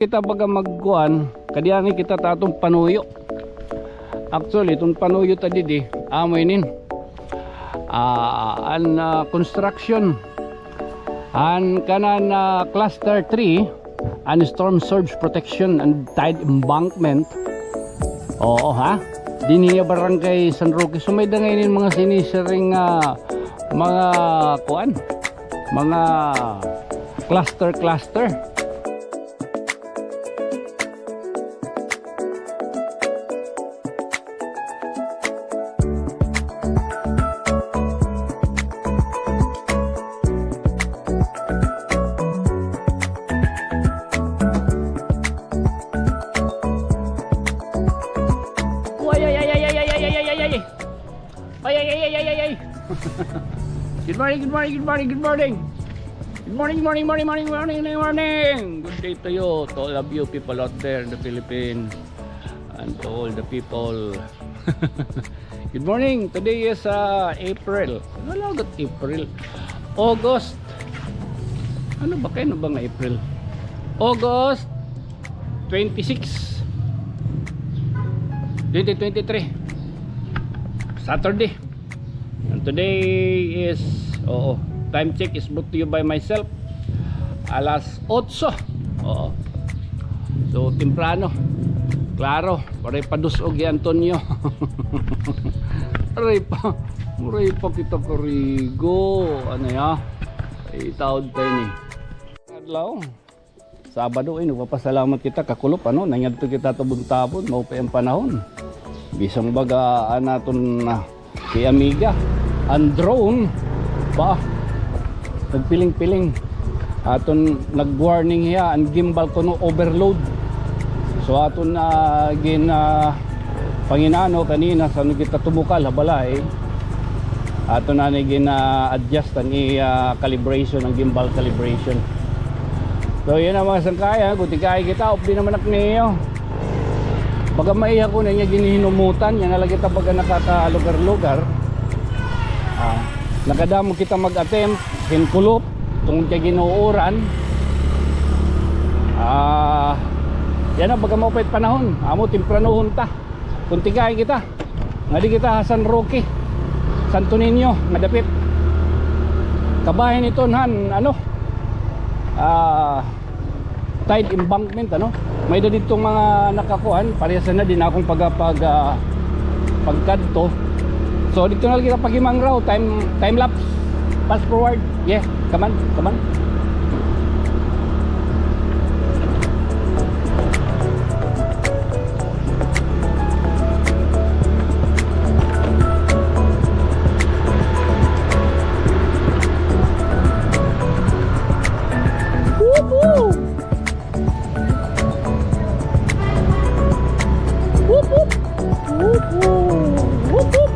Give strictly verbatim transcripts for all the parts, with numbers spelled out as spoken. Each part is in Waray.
Kita baga magkuan, kadi anay kita ta aton panuyo. Actually, iton panuyo ta didi, amo inin. Ah, an, ah, construction. An kanan, ah, cluster three, an storm surge protection and tide embankment. Oo, ha? Dinhi ha Barangay San Roque. So, may-ada ngay-an mga sinisiring, ah, mga kuan, mga cluster, cluster. Uy, ay, ay, ay. Ay, ay, ay, ay, ay, ay, ay. Good morning, good morning, good morning, good morning. Good morning, morning, morning, morning, morning, morning, morning. Good day to you, to all of you people out there in the Philippines, and to all the people. Good morning. Today is, uh, April. Ano lang, April? August. Ano ba, kay-ano ba nga April? August twenty-six, twenty twenty-three. Saturday. And today is, oo, time check is brought to you by myself. Alas otso. Oo. So, temprano. Klaro, waray pa dus-og hi Antonio. Waray pa. Waray pa kita karigo. Ano ya? Ay, taod pa ini. Adlaw. Sabado, eh, nagpapasalamat kita, kakulop, ano, nangadto kita tabon-tabon, maupay an panahon. Bisan baga, an aton, ah, si amiga, an drone, ba, nagpiling-piling. Aton nag-warning hiya, an gimbal kuno overload. So, aton, ah, gin, ah, panginano kanina, san-o kita tumukal ha balay. Aton anay gina-adjust an iya calibration, an gimbal calibration. So, yana mga sangkay, ha, kun tikay kita, updi naman ak niyo. Baga maiha ko na niya ginhinumutan, yana la kita baga nakakalugar-lugar. Ah, nakadamo kita mag-attempt hin kulop tungod kay gin-uuran. Ah, yana baga maupay it panahon, amo tempranohon ta. Kun tikay kita, ngadi kita ha San Roque, Santo Niño, nga dapit. Kabahin iton han, ano, ah, tide embankment, ano. May-ada didto mga nakakuan, parehas na dinhi ha akon pag-, pag-, ah, pagkadto. So, didto na la kita paghimangraw, time, time lapse. Fast forward. Yeah, come on, come on. Woohoo! Whoop, whoop. Whoop, whoop. Whoop, whoop.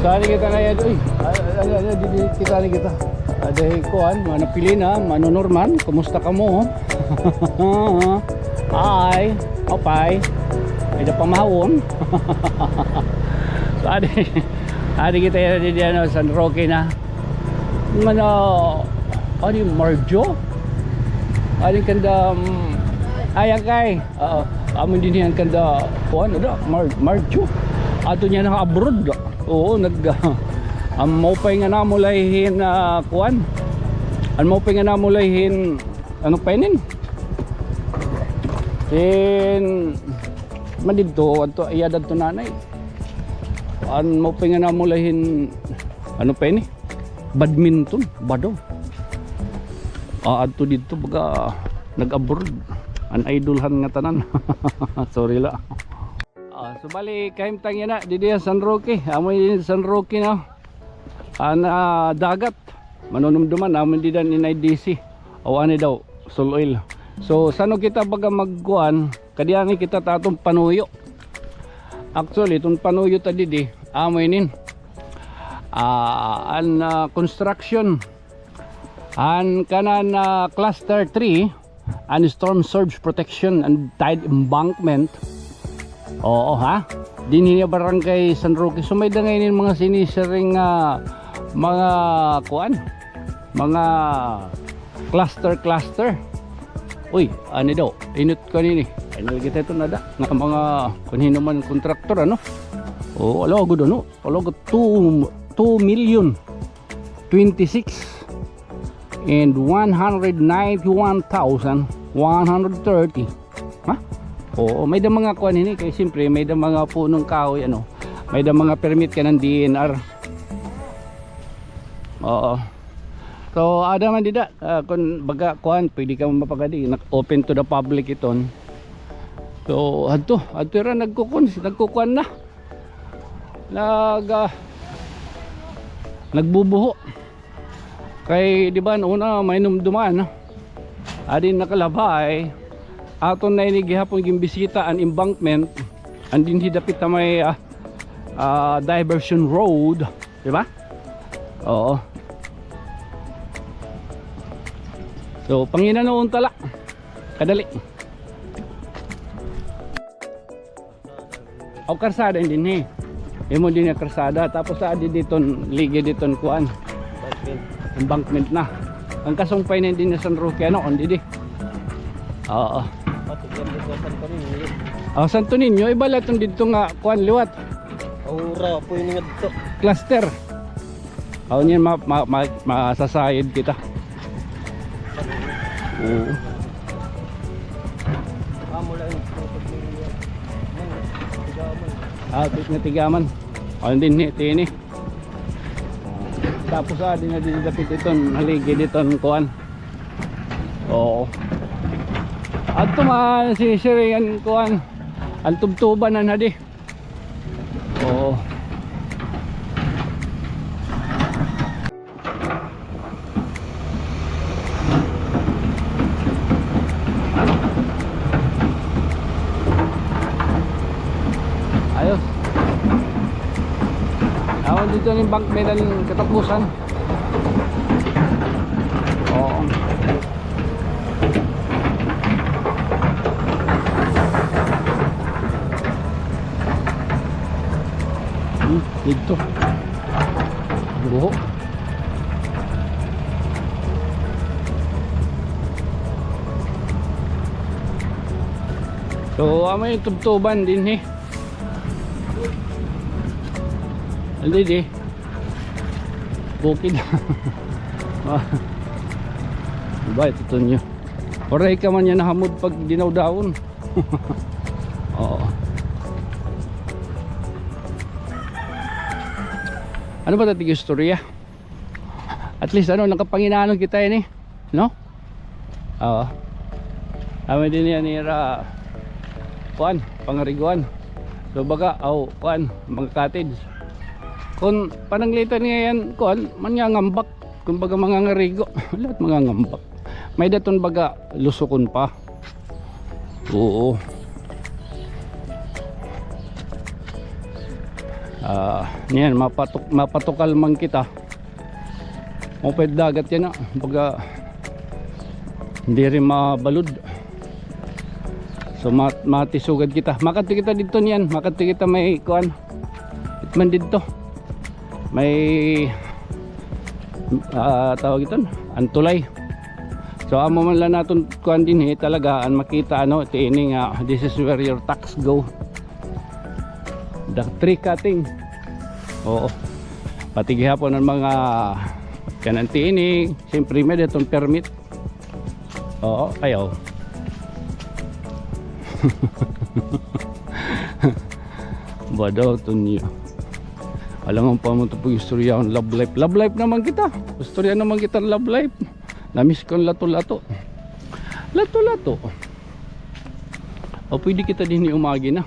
Sali kita na yan, uy. Ay, ay, ay, ay, di, di, kita na kita. Ada hi kuan, mga napili na, Mano Norman, kumusta ka mo? Hi, opay. May da pamahawon. So, adi, adi kita yan, di, di, ano, San Roque na. Mano, adi, Marjo? Adi kanda, um, ay, ang kay. Oo. Amo dinhi an kanda, kuan, ada, Mar-, Marjo. Ato niya naka-abroad. Oo, nag, an maupay nga namulay hin, ah, kuan. An maupay nga namulay hin, ano pa inin? Hin, madidto, adto, iya dadto nanay. An maupay nga namulay hin, ano pa ini? Badminton, bado. Ah, adto didto, baga, nag-abroad. An idol han ngatanan. Sorry la. Ah, so bali, kahimtang yana, didi ha San Roque. Amo ini San Roque na. An, ah, dagat. Manunumduman, amo dida an N I D C. O ani daw, Sul Oil. So, san-o kita baga magkuan, kadi ani kita ta aton panuyo. Actually, iton panuyo ta didi, amo inin. Ah, an, ah, construction. An kanan, ah, cluster three, an storm surge protection and tide embankment. Oo, ha? Dinhi ha Barangay San Roque. So, may-ada ngay-an mga sinisiring nga mga kuan, mga cluster, cluster. Uy, ani daw, init ko nini. Ay, nalagit ito na da. Nga mga, kun hin-o man kontraktor, ano? O, ala, gud, ano? Ala, gud, two, two million twenty-six and one hundred ninety-one thousand one hundred thirty. Ha? Oo, may-ada mga kuan hini kay siyempre may-ada mga punong kahoy, ano, may-ada mga permit kanan D N R. Oo. So, ada man dida, ah, kun baga kuan, pwede ka man mapagadi, nak-, open to the public iton. So, adto, adto ira nagkukun-, nagkukuan na. Nag, ah, nagbubuho. Kay, di ba, una, may numduman, no? Adi nakalabay, aton na ini gihapon gimbisita an embankment, an dinhi dapit ha may, ah, ah, diversion road, di ba? Oo. So, panginanoon ta la. Kadali. O, karsada dinhi. Imo dinhi karsada. Tapos sa adi diton, ligi diton kuan. Embankment na. An kasumpay na dinhi San Roque, ano, an didi. Oo. Pati diyan dito Santo Niño. O, Santo Niño, iba la iton didto nga kuan liwat. Aura, pwede nga dito. Cluster. Aw, niyan ma-, ma-, ma-, masasayod kita. Oo. Ah, bit nga tigaman. Aw, dinhi, tini. Tapos, ah, di na din dapit iton, haligi diton, kuan. Oo. Adto man, sinisiringan, kuan. An tubtuban na na di. Oo. Ayos. Awan dito an embankment an katapusan. Oo. Hmm, dito. Buho. So, amo it tubtuban dinhi. Adi, di. Bukid. Ah. Diba, ito, Tonyo? Waray ka man niyan nahamod pag dinawdawon. Oo. Ano ba ito istorya? At least, ano, nakapanginano kita ini, no? Oo. Amo dinhi an ira, kuan, pangariguan. So, baga, aw, kuan, mga cottage. Kun pananglitan ngay-an, kuan, mangangambak. Kumbaga, mangangarigo. Lahat mangangambak. May-ada iton baga, lusukon pa. Oo. Ah, niyan, mapatuk-, mapatukal man kita. Maupay dagat yana, baga diri mabalod. So, mat-, matisugad kita. Makadto kita didto niyan, makadto kita may kuan. It man didto. May, ah, tawag iton, an tulay. So, amo man la naton kuan dinhi talaga, an makita, ano, it ini nga, this is where your tax go. The tree cutting. Oo. Pati gihapon an mga kanan tini, siyempre may-ada iton permit. Oo, ayaw. Badaw to niya. Alangan pa man to pag-istorya an love life. Love life naman kita. Istorya naman kita love life. Namiss ko an lato-lato. Lato-lato. O, pwede kita dinhi umagi na.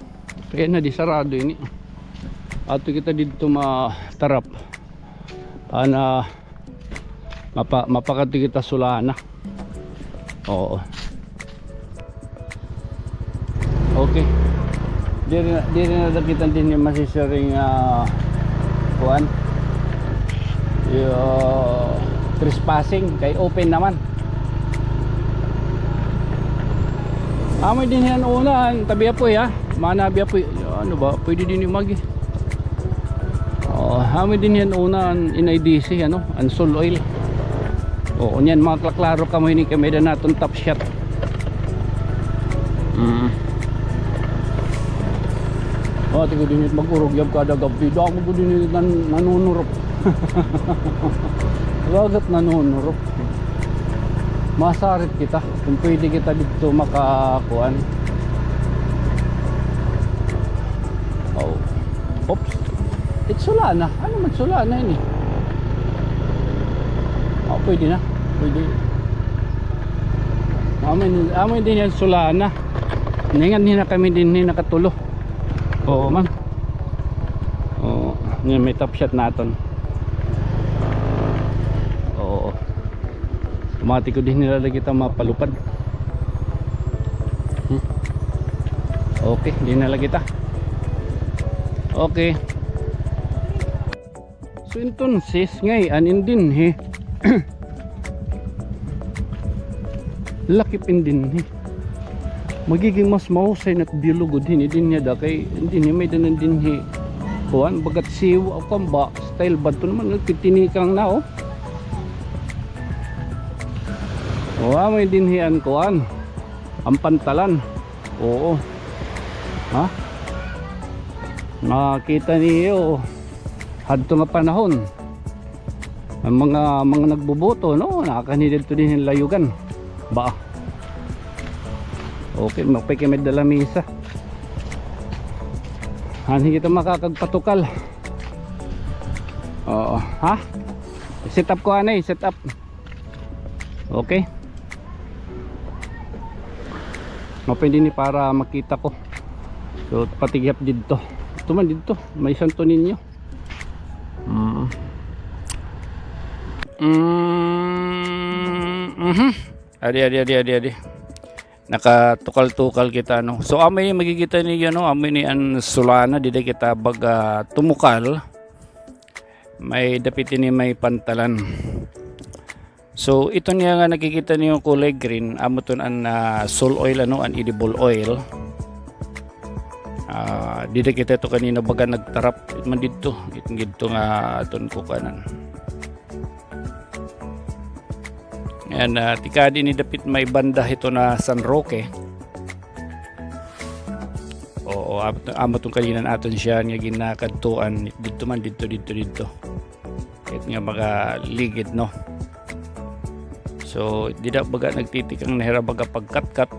Kay na di sarado ini. Adto kita didto matarap. Ana, mapa-, mapakadto kita Solana. Oo. Okay. Diri na, diri na kita dinhi masisiring, ah, kuan. Yo, trespassing kay open naman. Amo dinhi an una, an tabi apoy, ha. Mana bi apoy. Ano ba? Pwede dinhi umagi. Oh, amo dinhi an una, an N I D C, ano, an Sol Oil. Oo, niyan, makaklaro kamo ini kay may-ada naton top shot. Mm. Oh, tigo dinhi mag-urog yab kada gab-i. Damo ko dinhi nan-, nanunurop. Dagat nanunurop. Masarit kita. Kung pwede kita didto makakuan. Oh. Oops. It Solana. Ano man Solana ini? Oh, pwede na. Pwede. Amo ini, amo ini dinhi an Solana. Ningan hina kami dinhi nakatulo. Oo man. Oo. Niyan may top shot naton. Oo. Mati ko dinhi na la kita mapalupad. Hmm. Okay, dinhi na la kita. Okay. So, entonces, ngay-an in dinhi. Lakip in dinhi. Magiging mas mahusay na it view lugod hini dinhi da kay dinhi may-ada na dinhi. Kuan, bagat siwa, kuan ba, style ba ito naman, nagtitinikang na, oh. Oh, amo ini dinhi an kuan, an pantalan. Oo. Ha? Nakita niyo, hadto nga panahon, an mga, mga nagbuboto, no? Nakakanhi didto dinhi hin layugan. Ba? Okay, maupay kay may-ada lamisa. Anhi kita makakagpatukal. Oo, ha? Set up ko anay, set up. Okay. Maupay dinhi para makita ko. So, pati gihap didto. Ito man didto, may Santo Niño. Mm. Mm, mhm. Adi, adi, adi, adi, adi. Nakatukal-tukal kita, no. So, amo ini makikita niyo, no, amo ini an Solana, dida kita baga tumukal. May dapit ini may pantalan. So, ito niya nga nakikita niyo kulay green, amo ton an, ah, Sol Oil, ano, an edible oil. Ah, dida kita ito kanina baga nagtarap, it man didto, it didto nga aton kukuanan. Ayan, ah, tikadi ini dapit may banda hito na San Roque. Oo, amo ton, amo ton kanina aton siya nga ginakadtuan, didto man, didto, didto, didto. Kahit nga mga ligid, no? So, dida baga nagtitikang na hira baga pagkatkat.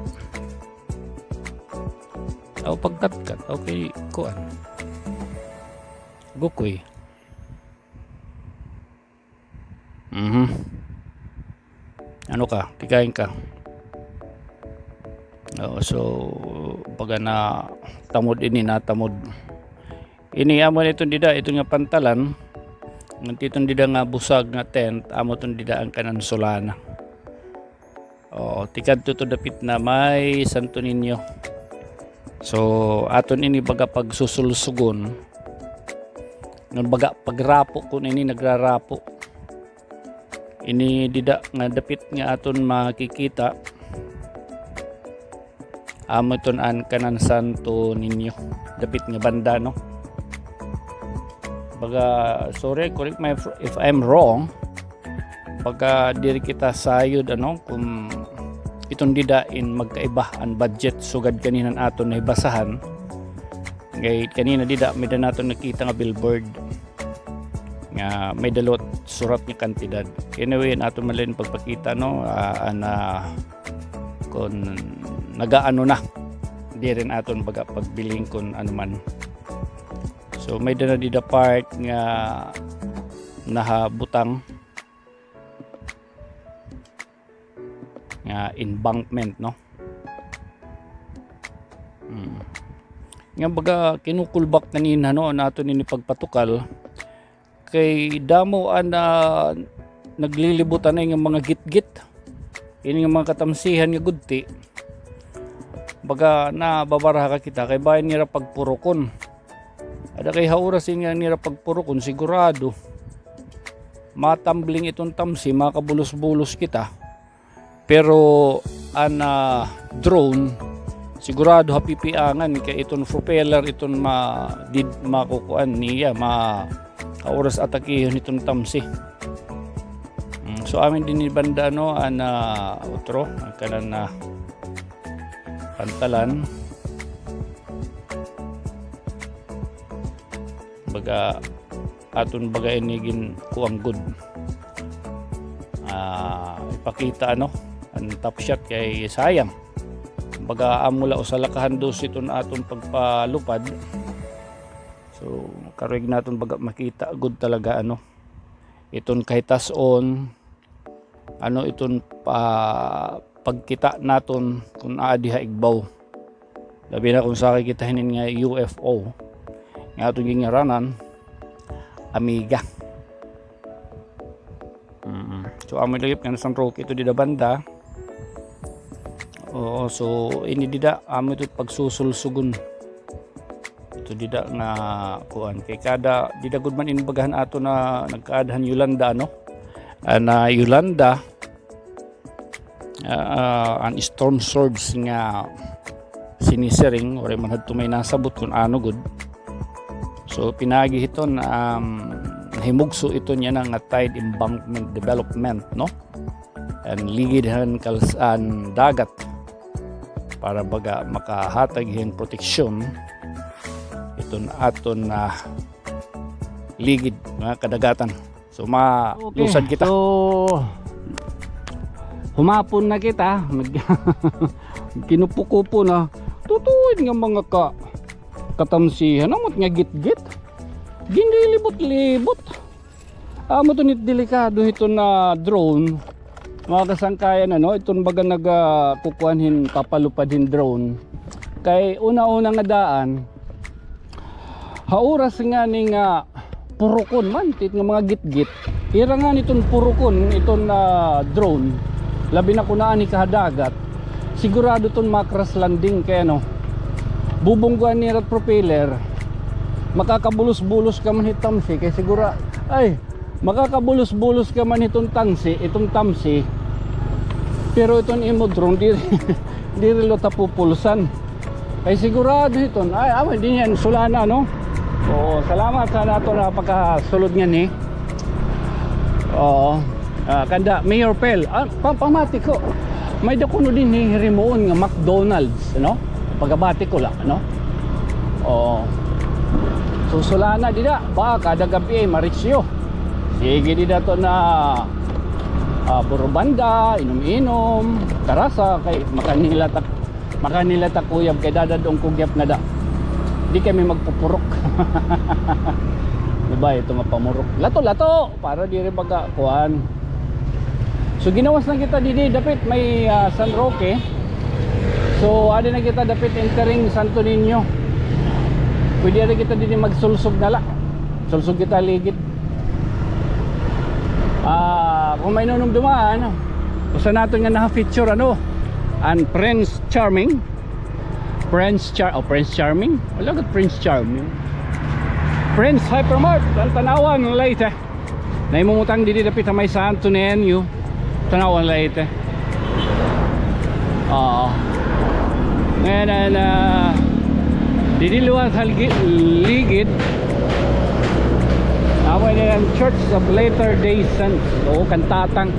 O, pagkatkat. Okay, kuan. Gukoy. Mhm. Ano ka? Tikain ka. Oo, so, baga natamod ini, natamod. Ini amo na iton dida, iton nga pantalan. Ngan iton dida nga busag nga tent, amo iton dida an kanan Solana. Oo, tikadto to dapit na may Santo Niño. So, aton ini baga pagsusulsugon. Nga baga pagrapo kon ini nagrarapo. Ini dida nga dapit nga aton makikita. Amo iton an kanan Santo Niño. Dapit nga banda, no? Baga, sorry, correct me if, if I'm wrong. Baga diri kita sayod, ano, kon iton dida in magkaiba an budget sugad kanin han aton nahibasahan. Kay kanina dida, may-ada naton nakita nga billboard nga may-ada liwat surat nga kantidad. Anyway, an aton man la ini pagpakita, no, ah, an, ah, kon nagaano na diri an aton baga pagbiling kon ano man. So, may-ada na dida part nga nahabutang nga embankment, no? Hmm. Nga baga kinukulbak kanina, no, an aton ini pagpatukal. Kay damo an, ah, naglilibot anay nga mga gitgit. Ini nga mga katamsihan nga gudti. Baga nababaraha ka kita kay bain nira pagpurukon. Ada kay ha oras ini nga nira pagpurukon, sigurado matumbling iton tamsi, makabulos-bulos kita. Pero an, ah, drone, sigurado ha pipiangan kay iton propeller, iton ma-, did-, makukuan niya, ma-, ha oras atakihon iton tamsi. Mm, so amin dinhi banda, no, an, ah, utro, an kanan na pantalan. Baga, aton baga ini ginkuan gud. Ah, ipakita, ano, an top shot kay sayang. Baga, amo la usa la ka handos iton aton pagpalupad. So, karuyag naton baga makita gud talaga, ano, iton kahitas-on, ano, iton pa-, pagkita naton kon aadi ha igbaw. Labi na kon sakay kita hinin nga U F O nga aton ginngaranan Amiga. Mm. So, amo lagi nga San Roque ito dida banda. Oo, so, ini dida, amo ito pagsusulsugon. Ito dida nga kuan. Kay kada, dida gud man in baga han aton nga nagkaada han Yolanda, no? An, ah, Yolanda, ah, an storm surge nga sinisiring, waray man hadto may nasabot kon ano gud. So, pinaagi hiton, um, nahimugso iton yana nga tide embankment development, no? An ligid han kals-, an dagat para baga makahatag hin proteksyon iton aton, ah, ligid, mga kadagatan. So, malusad kita. Okay. So, humapon na kita. Nag-, kinupo-kupo na. Tutuid nga mga ka-, katamsihan. Amot nga gitgit. Ginlilibot-libot. Amo to nit delikado hiton nga drone. Mga kasangkayan, ano, iton baga nag, ah, kukuan hin papalupad hin drone. Kay una-una nga daan, ha oras ngani nga purukon man, tit nga mga gitgit. Ira ngani iton purukon, iton, ah, drone. Labi na kon aani ka ha dagat. Sigurado iton ma-crash landing kay ano, bubungguan nira it propeller. Makakabulos-bulos ka man hit tamsi kay sigura-, ay, Makakabulos-bulos ka man hiton tangsi, iton tamsi. Pero iton imo drone, diri, diri liwat ha pupulsan. Kay sigurado hiton. Ay, amo, dinhi an sulana, no? Oo, salamat ha aton nga pagkasulod ngani. Oo. Ah, kanda, Mayor Pel. Ah, pa-, pamati ko. May-ada kuno dinhi hirimuon nga McDonald's, no? Pagabati ko la, no? Oo. So, sulana dida, ba, kada gab-i, marisyo. Sige dida to nga, ah, burubanda, inom-inom, karasa, kay makanila ta, makanila ta kuyab, kay dadad-on ko gihap ngada. Di kami magpupurok. Diba, ito nga pamurok. Lato, lato! Para diri baga, kuan. So, ginawas na kita didi, dapit may, ah, San Roque. So, adi na kita dapit entering Santo Niño. Pwede adi kita didi magsulsog na la. Sulsog kita ligid. Ah, kon may nanumduman, usa naton nga naha-feature, ano, an Prince Charming. Prince Char-, oh, Prince Charming? Wala gud Prince Charming. Prince Hypermart, an Tanauan, Leyte. Nahimutang didi dapit ha may Santo Niño, Tanauan, Leyte. Oo. Ngayon, ah, didi liwat ha ligi-, ligid. Amo ini an Church of Latter-day Saints. Oo, kan Tatang.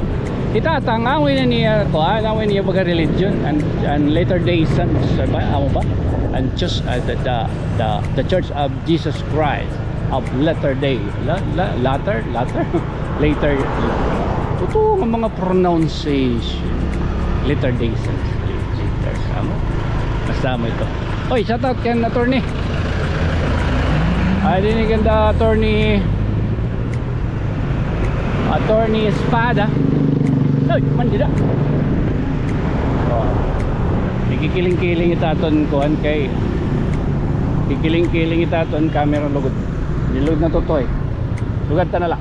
Hi Tatang, amo ini niya, kuan, amo ini niya baga religion, an, an Latter-day Saints, ba? Amo ba? An Church, ah, the, the, the, the Church of Jesus Christ of Latter-day. La, la, latter, latter? Later. Ito nga mga pronunciation. Latter-day Saints. Later. Amo. Basta mo ito. Oy, shout out kan attorney. Ay, dini kanda attorney. Attorney Espada. Oy, man dida. Oh. Ikikiling-kiling ita aton kuan kay. Ikikiling-kiling ita aton camera lugod. Nilugod na to, toy. Lugad ta na la.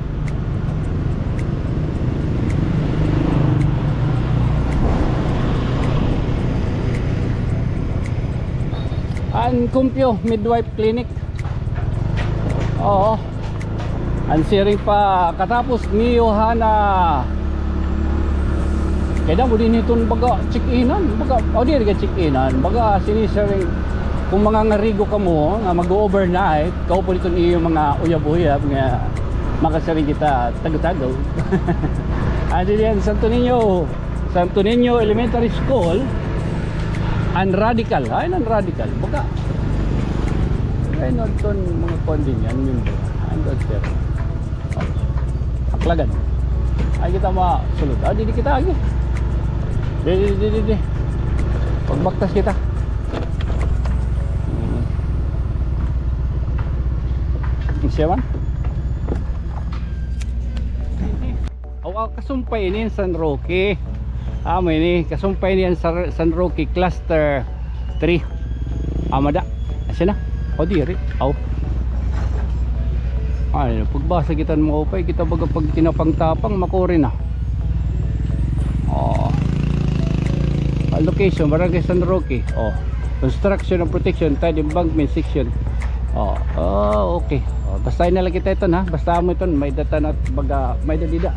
An Kumpyo Midwife Clinic. Oo. An siring pa katapos niyo hana. Kay damo dinhi iton baga check-inan, baga, o, diri ka check-inan, baga sinisiring kon mangangarigo kamo nga mag-overnight, kaupod iton iyo mga uyab-uyab nga makasiring kita tago-tago. Adi diyan, Santo Niño. Santo Niño Elementary School, an Radical. Ay, an Radical. Baga. Ay, no, ton mga kuan din yan, member. Ay, no, sir. Oh. Aklagan. Ay, kita masulod. Ah, didi kita agi. Di, di, di, di, di. Pagbaktas kita. Hmm. Siya man? Aw, ah, kasumpay ini an San Roque. Amo ini, kasumpay ini an San, San Roque Cluster three. Amo da. Asya na? O, diri. Aw. Ay, pagbasa kita hin maupay, kita baga pagkinapang-tapang, makuri na. Oh. Ah, location, Barangay San Roque. Oh. Construction and protection, tide embankment section. Oh, oh, okay. Oh, basta na la kita iton, ha. Basta amo iton, may-ada ta na baga, may-ada dida.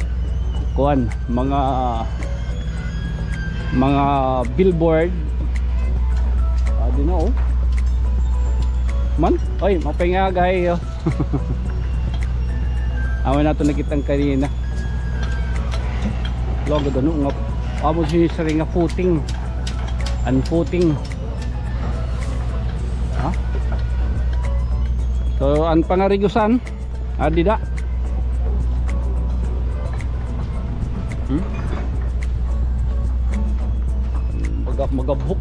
Kuan, mga, mga billboard. Ah, di na, oh. Man, oy, mapinga, guys, oh. Amo naton nakita kanina. Lugod ano nga, amo sinisiring nga footing. An footing. Ha? So, an pangarigusan, adi da. Hmm? Maga-, magabhok.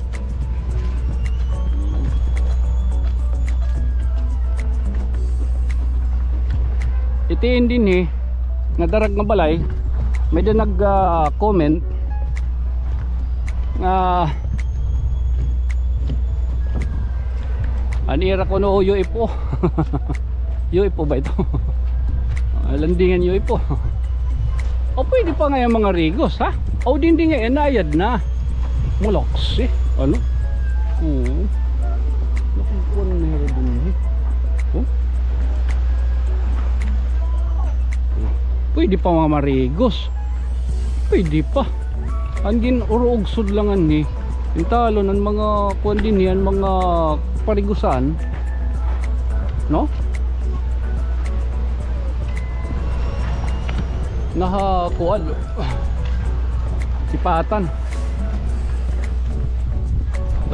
Itiin dinhi nga darag nga balay, may-ada nag, ah, comment nga an ira kuno U F O. U F O ba ito? Ah, landingan U F O. O, pwede pa ngay-an mangarigos, ha? O, dindi ngay-an, naayad na. Malaksi. Ano? Oo. Nakukuha na meron din, eh. Oh? Pwede pa mga marigos. Pwede pa. An gin-uruog sud la nganhi. Intalon an mga kuan dinhi, an mga parigusan. No? Naha kuan. Sipatan.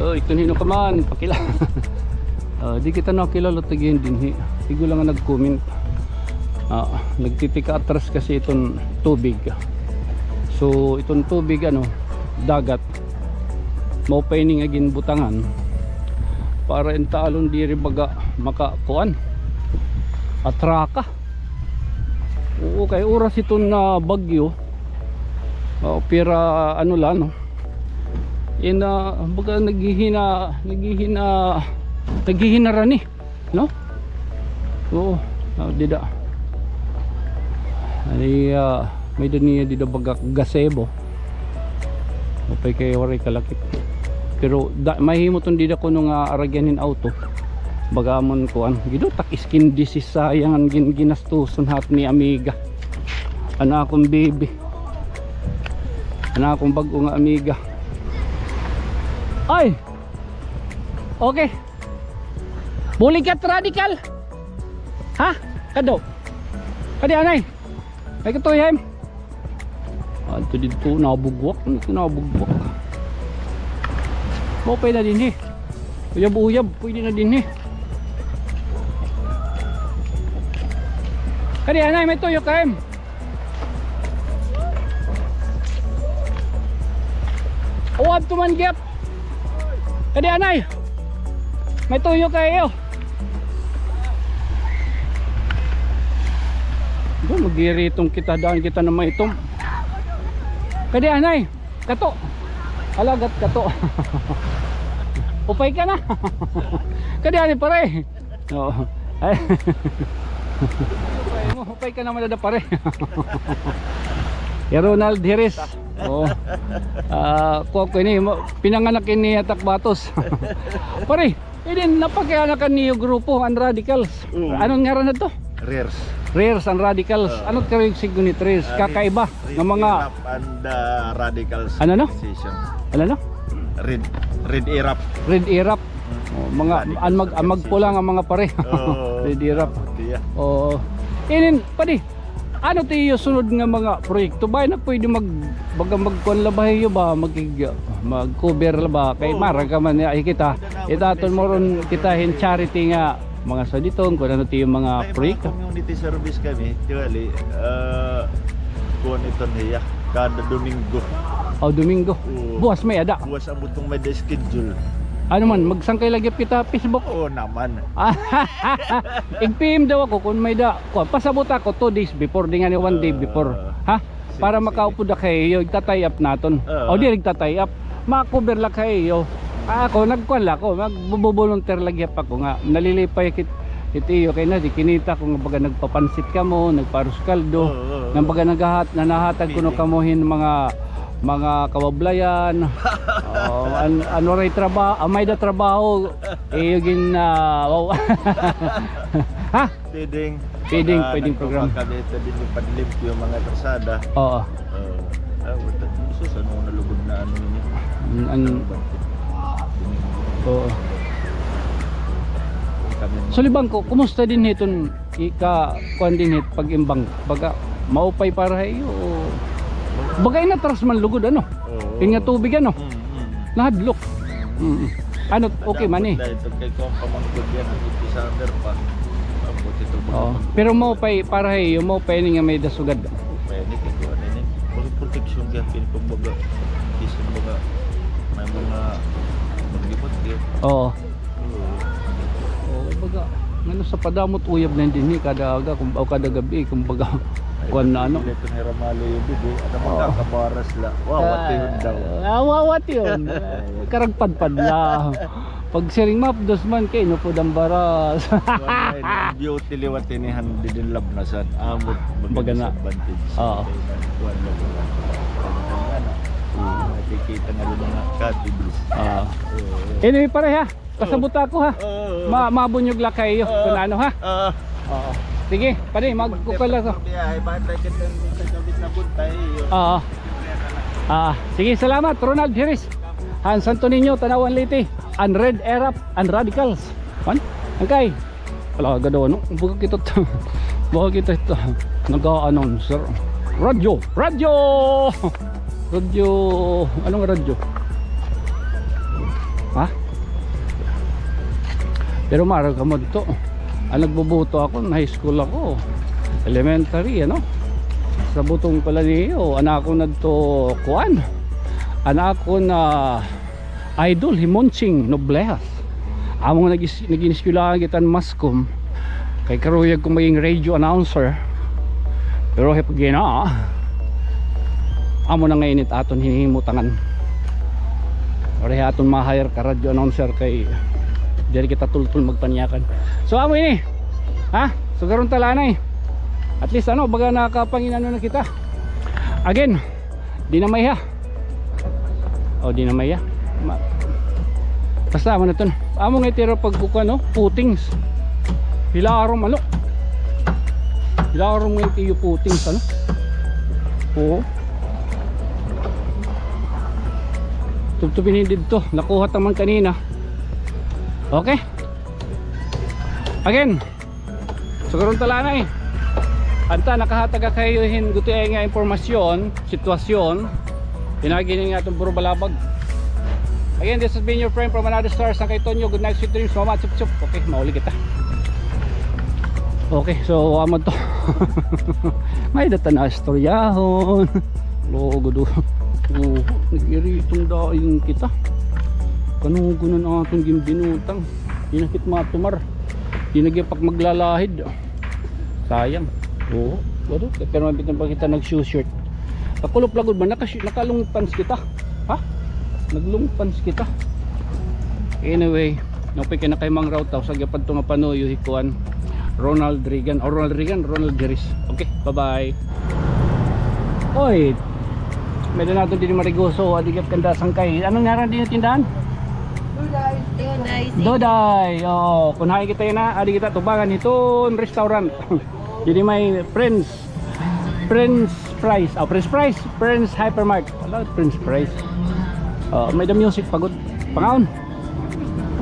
Oh, iton hin-o ka man, pakila. Ah, di kita nakilala ta gin dinhi. Igo la nga nag-comment. Ah, nagtitika-atras kasi iton tubig. So, iton tubig, ano, dagat. Mao pa ini nga ginbutangan para intalon diri baga makakuan. Atraka. Oo, kay oras iton nga bagyo. Oh, pira ano la, no? In, ah, baga naghihina-, naghihina-, naghihinarani. No? Oo. Ah, dida. Ay, ah, may-ada niya dida baga gazebo. Maupay kay waray kalakip. Pero da-, mahimo iton dida kuno nga aragyan hin auto. Baga man kuan, gidutak iskin disease, sayang an gin-, ginastuson hat ni amiga. An akon baby. An akon bag-o nga amiga. Ay! Okay. Buligat radical. Ha? Kado. Kadi anay. Ay, katuy, hay. Adto didto, nabugwak, nabugwak. Maupay na dinhi. Uyab-uyab, pwede na dinhi. Kadi anay, may tuyo ka, em. Uwab tuman gihap. Kadi anay. May tuyo ka iyo. Doon, magiritong kita, daan kita na maitom. Kadi anay. Kato. Alagat kato. Upay ka na. Kadi anay, pare. Oo. Ay. Upay ka naman dada, pare. Ya Ronald Heres. Oo. Ah, kuha ko ini, ma-, pinanganak ini Atak Batos. Pare, ini napakianakan niyo grupo, an Radicals. Mm. Anong ngaran na to? Rares. Rares, an Radicals. Ah. Ano kayo yung sign ni Rares? Ah, kakaiba Red, Red nga mga Irap and, ah, Radicals. Ano, no? Association. Ano, no? Red, Red Irap. Red Irap. Mm. Oh, mga Radicals an mag-, an magkulang ang mga pare. Oo. Red Irap. Diya. Oo. Inin, padi, ano ti iyo sunod nga mga proyekto? Ba na pwede mag-, baga magkuan la ba iyo ba? Magig-, mag-cover la ba? Kay oo. Mara ka man niya, ay kita. Itaton mo ron kita hin charity nga mga saditon, kung ano ti iyo mga proyekto. May mga community service kami, actually, ah, kuan ito niya, kada Domingo. Oh, Domingo. Oo. Buwas may ada. Buwas ang butong may da schedule. Ano man, magsangkay lagi kita Facebook? Oo naman. Ig-P M daw ako kung may da. Kuan, pasabot ako two days before, di nga ni one day before. Ah, ha? Sige, sige. Para makaupod ako kay iyo, igta-tie up naton. Oo. O, di, igta-tie up. Ma-cover la kay iyo. Ah, ako, nagkuan la ako, magbo-volunteer lagi ako nga nalilipay kit-, kit iyo kay na, di kinita ko nga baga nagpapansit kamo, nagpaarroz caldo, oo, oo, nga baga naghahat-, nanahatag kuno kamo hin mga, mga kabablayan. Oo, an-, ano ray traba-, ah, may da trabaho, iyo gin-, ah, wow. Ha? Feeding. Feeding, feeding program. Kami ito din yung panlimpyo, mga karsada. Oo. Oo. Ah, wala. Sus, ano na lugod na ano niya? Mm, ano? Ano ba? Oo. Kami mga. So, Libang ko, kumusta din hiton ika, kuan din hit, pag-imbang? Baga, maupay para ha iyo, o baga inatras man lugod, ano? Oo. Yun nga tubig, ano? Mm, mm. Nahadlok. Mm. Ano, okay man eh. Dahil pagkay ko ang pamangkod yan, ang iti summer pa. Tapos ito mga. Oo. Pero maupay, para ha iyo, maupay ini nga may da sugad. Maupay ini, kay kuan ini. Mga proteksyon kaya, pin-, kumbaga, bisan mga, may mga, maglipat, yun. Oo. Oo. Oo, baga, ngano sa padamot uyab na dinhi, kada aga, kum-, o kada gabi, kumbaga, kuan na, ano. Ay, ito ni Ramalo yung bibi, ano, oo, magkakabaras la. Wawat yun daw. Ah, wawat yun. Ay. Karagpadpad la. Pag siring mapdos man kay, inupod an baras. Kuan na, beauty liwat ini han didin labnasan. Amo, baga na. Disadvantage. Oo. Kuan na, kuan na. Ah. Nakikita nga rin mga cottages. Ah. Oo. Anyway, pare, ha? Pasabot ako, ha? Oo, oo. Ma-, mabunyog la kayo, oo, kun ano, ha? Oo. Oo. Sige, pare, magkukal la sa. Biyahe, bakit na kita sa kabit na buntay, yun. Oo. Ah, sige, salamat, Ronald Heres. Han Santo Niño, Tanauan, Leyte, an Red Irap, an Radicals. An? An kay? Wala ka daw, ano? Baga kita, baga kita ito. Nag-a-announcer. Radyo! Radyo! Radyo! Anong radyo? Ha? Pero maaram kamo dito. An nagbubuto ako, high school ako. Elementary, ano? Sa butong pala niyo, an akon adto kuan. An akon, ah, idol, hi Monching Noblejas. Amo nga nag-is-, nag-iniskwelahan kita han Mascom. Kay karuyag ko maging radio announcer. Pero hi pagina, amo na nga ini it aton hinihimutangan. Ori aton ma-hire ka radio announcer kay diri kita tultol magpanyakan. So, amo ini. Ha? So, karon ta la anay. At least, ano, baga nakapangin-ano na kita. Again, di na maiha. O, di na maiha. Ma-, basta, amo na iton. Amo nga itira pagkukuan, no? Footings. Hilarom, ano? Hilarom nga itiyo footings, ano? Oo. Tubtubin hin didto. Nakuha ta man kanina. Okay. Again. So, karon ta la anay. Anta, nakahatag ako ha iyo hin gutiay nga impormasyon, sitwasyon. Pinaagi hini nga aton puro balabag. Again, this has been your friend from another star, Sangkay Tonyo. Good night, sweet dreams, mama, chup chup. Okay, mauli kita. Okay, so, amo to. May-ada ta nastoryahon. Lugod, oh. Oh, nag-iriton dayon kita. Kanugon an aton ginbinutang. Di na kit matumar. Di na gihap ak maglalahid. Sayang. Oo. Pero mabitin pa kita nag-shoe shirt. Kakulop lagod man, naka, naka-long pants kita. Ha? Nag-long pants kita. Anyway, naupay kay na kay Mang Raw, ta usa gihap adto nga panuyo hi kuan, Ronald Reagan. O, Ronald Reagan, Ronald Giris. Okay, bye-bye. Oy, may-ada naton dinhi marigoso, adi gihap kanda Sangkay. Ano ngaran dinhi tindahan? Doday. Doday. Oo, kun hain kita yana, adi kita tubangan hiton restaurant. Dinhi may Prince, Prince Fries. Oh, Prince Fries. Prince Hypermart. Wala, Prince Fries. Oh, may-ada music pa gud. Pangaon.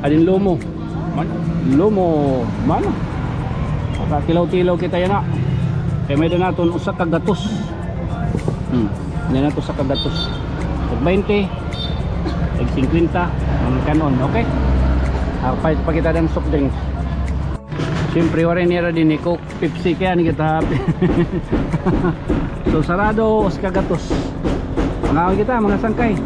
Adin lomo. Man, lomo. Man. Makakilaw-kilaw kita yana. Kay may-ada naton usa ka gatos. Hmm. May-ada naton usa ka gatos. Tag baynte, tag singkwenta, mga kan-on, okay? Ah, palit pa kita hin soft drinks. Siyempre, waray nira dinhi Coke, Pepsi, kay ano kita happy. So, sarado, usa ka gatos. Mangaon kita, mga Sangkay.